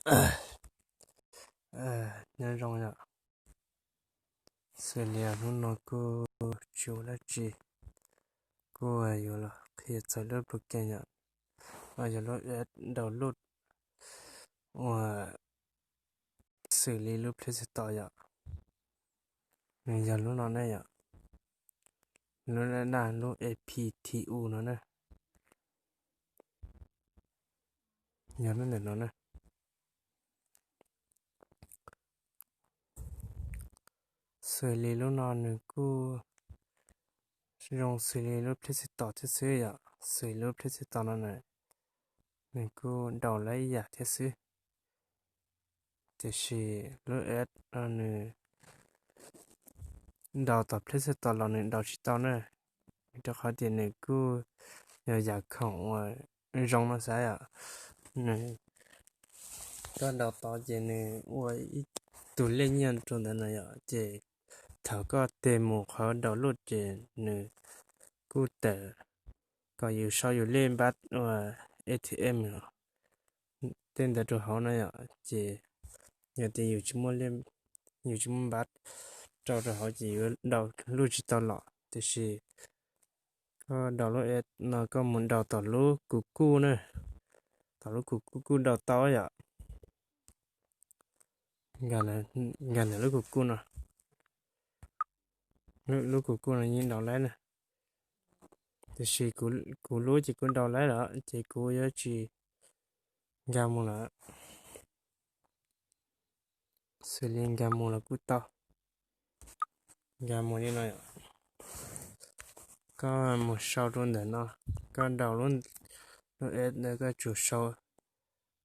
Nyob zoo yom, xws li hnub no kuj tsis ua dab tsi, kuj yuav los qhia txog lub program yom, yog lub app download uas xws li lub Play Store yom, nws yog lub no ne yom, lub daj daj lub A P T U no na, yog lub ntawm no na. Xws li lub no nws kuj zoo xws li lub Play Store thiab xwb yom, xws li lub Play Store no na, nws kuj download ib yam thiab xwb, tiam sis lub app no nws download tom Play Store los nws download tsis tau na, rau qhov tias nws kuj yog yam khoom uas zoo no xav yom, nws koj download tau ces nws ua ib tug lej nyiaj rau ntawd no yom, ces thaum koj tes mus qhov download ces nws kuj tawm kom yus sau yus lej npab uas A T M tej ntawd rau hauv no yom, ces yog tias yus tsis muaj npab rau rau hauv ces yuav download tsis tau los, tiam sis koj download lub app no koj mus download tom lub Google na, tom lub Google kuj download tau yom. Nkag ntawm lub Google no, lub Google no yeej download lawm na, tiam sis kuv lub ces kuv download lawm ces kuv yuav tsis nkag mus lawm. Xws li nkag mus los kuj tau, nkag mus li no yom. Koj mus sau rau ntawm no, koj download lub app ntawd koj tsum sau,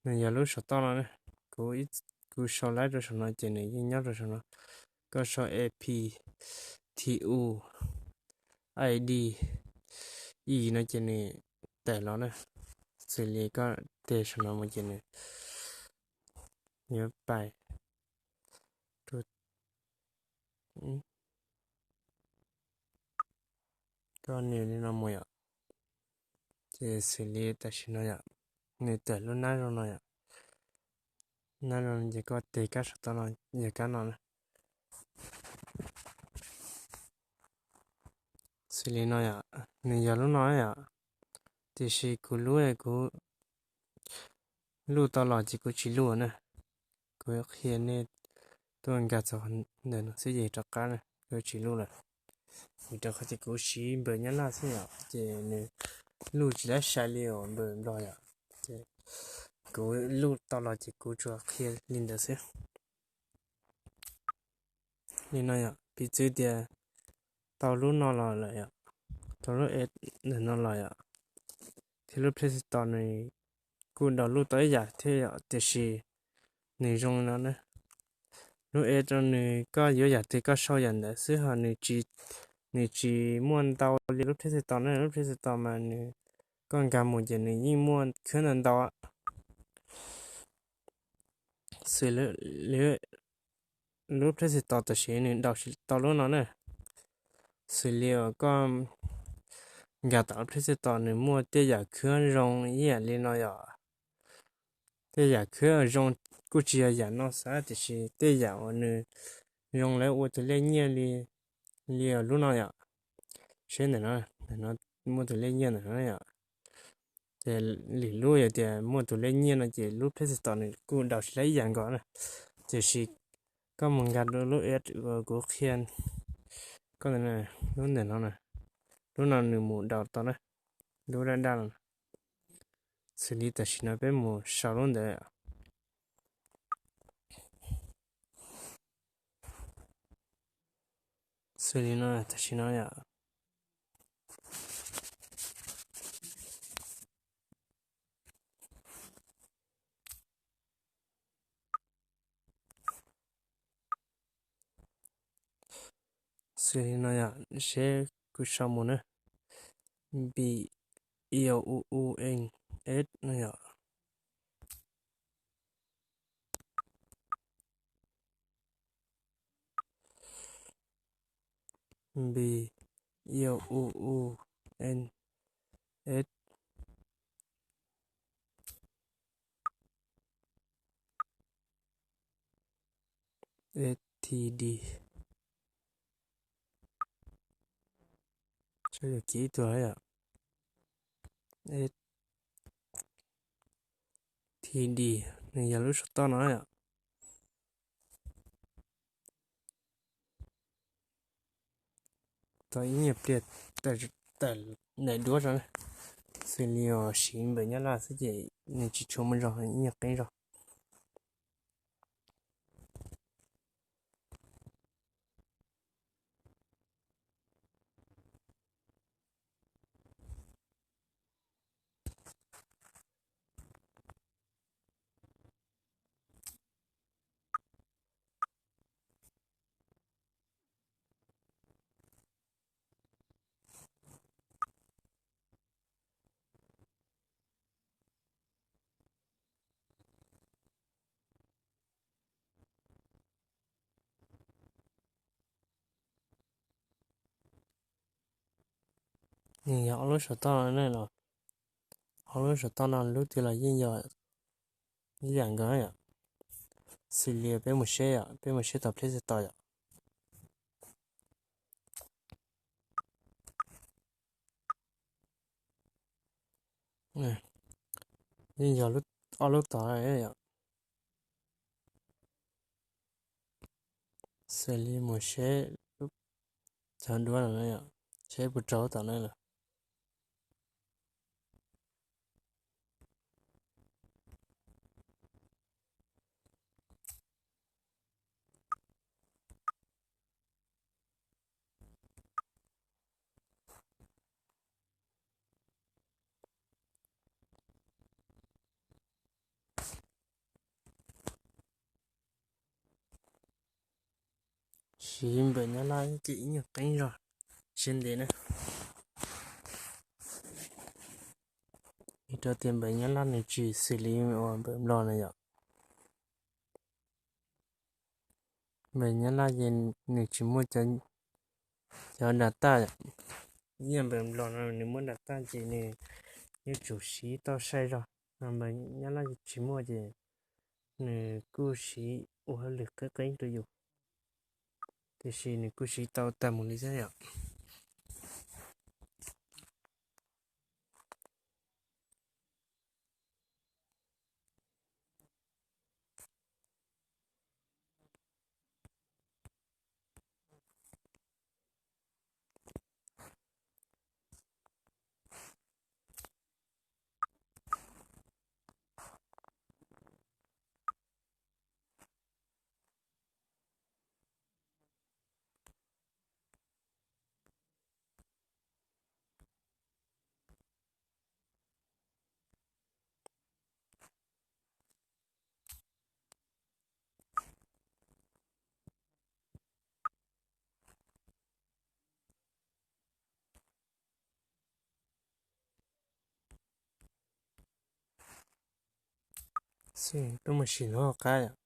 nws yog lub saum toj no, kuv sau lawm rau saum no ces nws yeej nyob rau saum no. Koj sau A P T U I D E no ces nws tawm los na, xws li koj tes saum no mus ces nws yuav pais, koj nias li no mus yom, ces xws li tam sim no yom, nws tawm lub nab zoo no yom, nab zoo ces koj tes kab saum toj no, yog kab no na. Xws li no yom, nws yog lub no yom, tiam sis kuv lub kuv luj tau los ces kuv tsis luj na. Kuv qhia nej tuaj nkag txog ntawm no xwb ces rov qab na, kuv tsis luj lawm. Vim rau qhov tias kuv siv npawb Nyab Laj xwb yom, ces nws luj tsis laib sai li uas npawb Nplog yom. Ces kuv luj tau los ces kuv tsuas qhia li ntawd xwb. Li no yom, piv txwv tias tau lub no los lawm yom, tau lub app ntawm no los yom, thiab lub Play Store nws kuj download tau ib yam thiab yom, tiam sis nws zoo li no na. Lub app no nws koj yuav yam twg koj sau yam ntawd xwb ho nws tsis muaj ntau li lub Play Store na. Lub Play Store mas nws, koj nkag mus ces nws yeej muaj khwb ntau ntau. Xws li lub Play Store tam sim nws download tsis tau lub no na. Xws li uas koj nkag tom lub Play Store nws muaj tej yam khwb zoo ib yam li no yom. Tej yam khwb zoo kuj tsis yog yam no xav, tiam sis tej yam uas nws zoo lawv ua tus lej nyiaj li, li lub no yom. Seb ntawm no, ntawm no muaj tus lej nyiaj ntawm no yom. Ces lwm lub yog tias muaj tus lej nyiaj no ces lub Play Store nws kuj download tsis laib ib yam nkaus na. Tiam sis koj mus nkag rau lub app uas kuv qhia koj ntawm no, lub ntawm no na, lub no nws mus download tau na, lub daj daj no. Xws li tam sim no peb mus sau lub ntawd. Xws li no tam sim no yom. Xws li no yom, seb kuv sau mus na, B I O U U N S no yom. B I O U U N S. T D. Yuav kis ib tug yom. T D, nws yog lub saum toj no yom. Tau ib nyuag pliag tawm daim duab tso, xws li uas siv npawm Nyab Laj xwb ces nws tsis tshua muaj zog, ib nyuag qeeb zog. Nws yog ob lub saum toj no ne los, ob lub saum toj no lub twg los yeej yog ib yam nkaus yom. Xws li peb mus seb yom, peb mus seb tom Play Store yom. Yeej yog ob lub tod yom. Xws li mus seb cov duab no yom, seb puas raug tom no lawm. Siv npawm Nyab Laj ces ib nyuag qeeb zog, siab ntev na. Vim rau tias npawm Nyab Laj nws tsis xws li uas npawm Nplog na yom. Npawm Nyab Laj ces nws tsis muaj cov data yom. Ib yam npawm Nplog no nws muaj data ces nws yuav tsum siv tau sai zog, npawm Nyab Laj tsis muaj ces nws kuj siv ua hauj lwm qeeb qeeb rau yus, tiam sis nws kuj siv tau tag mus li thiab yom. Xwb, peb mus sim lub hauv qab yom.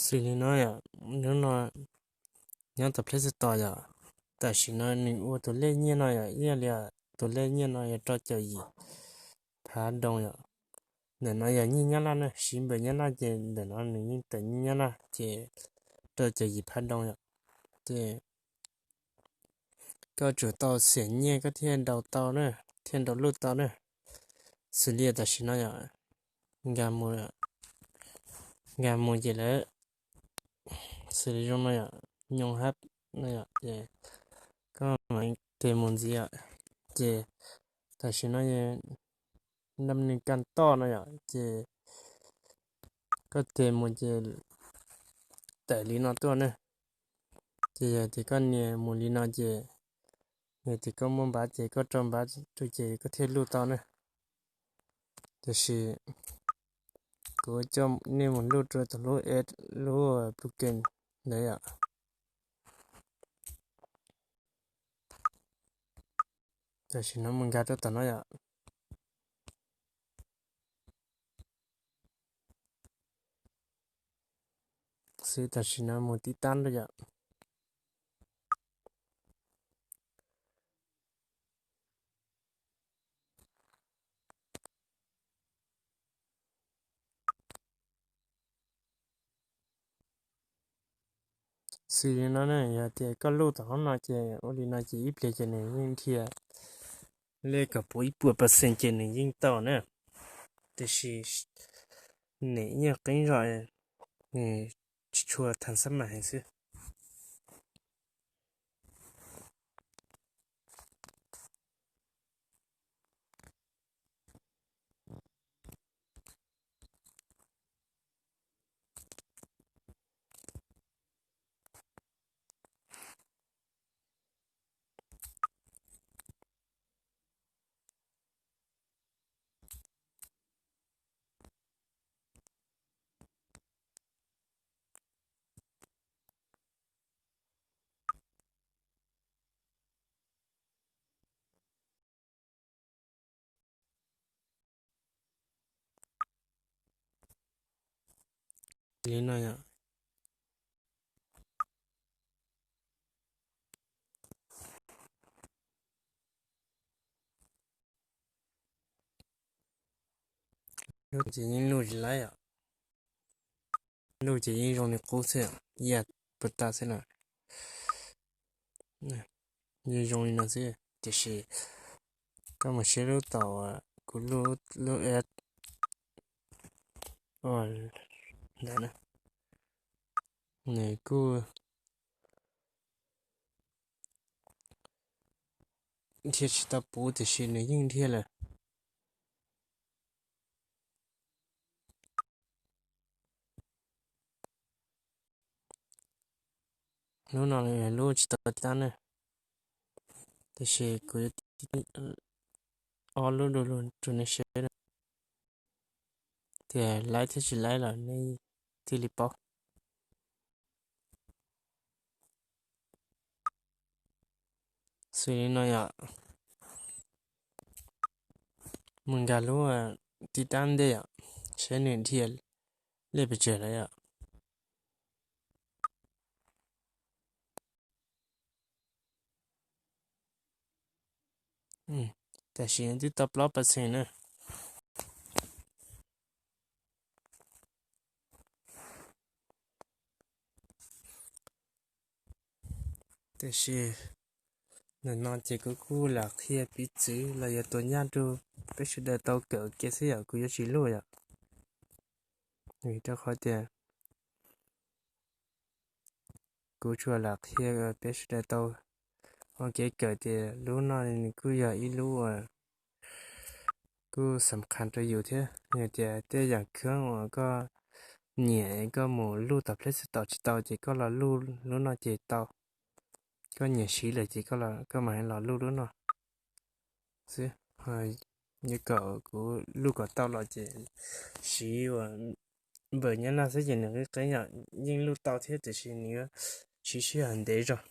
Xws li no yom, hnub no nyob tom Play Store yom, tam sim no nws ua tus lej nyiaj no yom, ib yam li tus lej nyiaj no yog rau caum yim phav doos yom. Ntawm no yog nyiaj Nyab Laj na, siv npawm Nyab Laj ces ntawm no nws yeej tawm nyiaj Nyab Laj ces rau caum yim phav doos yom. Ces koj tsum tau xiam nyiaj koj thiaj daus tau na. thiaj nrau luj tau na. Xws li tam sim no yom, nkag mus, nkag mus ces lawv xws li zoo no yom, nyob hab no yom, ces koj mam tig mus ntxiv yom, ces tam sim no nab nws kaj toj no yom, ces koj tig mus ces tawm li no tuaj na. Ces yog tias koj nias mus li no ces, yog tias koj muaj npav ces koj rau npav rau ces koj thiaj luj tau na. Tiam sis kuv coj nej mus luj rau tom lub, lub plugin ntawd yom. Tam sim no mus nkag rau tom no yom. Xwb tam sim no mus tib tab rau yom. Xws li no ne, yog tias koj luj tom no ces ua li no ces ib pliag ces nws yeej dhia li kaum puv ib puas percent ces nws yeej tau na. Tiam sis nws yeej qeeb zog, nws tsis tshua thav xab mas heev xwb. Li no yom. Ces yeej luj tsis laib yom. Luj ces yeej zoo li qub xwb, ib yam puas tas xwb na. Yeej zoo li no xwb tiam sis koj mus saib lub tom kuv lub app ntawd na, nws kuj dhia tsis tau puv tiam sis nws yeej dhia lawm. Lub no lub tsis tau tab ne, tiam sis kuv yuav ob lub dua rau nej saib tias laib thiab tsis laib los nej thiaj li paub. Xws li no yom, mus nkag lub tib tab ntej yom, saib nws dhia li pes tsawg lawm yom. Tam sim twb tau plaub percent na. Tiam sis ntawm no ces kuv kuj lam qhia piv txwv los yog tua nyaj rau peb sawv daws tau kawm kiag xwb yom, kuv yuav tsis luj yom. Vim rau qhov tias kuv tsuas lam qhia peb sawv daws tau ua kev kawm tias lub no nws kuj yog ib lub uas kuj xam khas rau yus thiab. Yog tias tej yam khab uas koj nyiam koj mus luj tom Play Store tsis tau ces koj los luj lub no ces tau. Koj nyiam siv lawm ces koj mam los luj lub no xwb. Yog kom kuv luj kom tau los ces siv ua npawm nyab laj xwb ces nws qeeb qeeb yom, yeej luj tau thiab tiam sis nws yuav siv sij hawm ntev zog.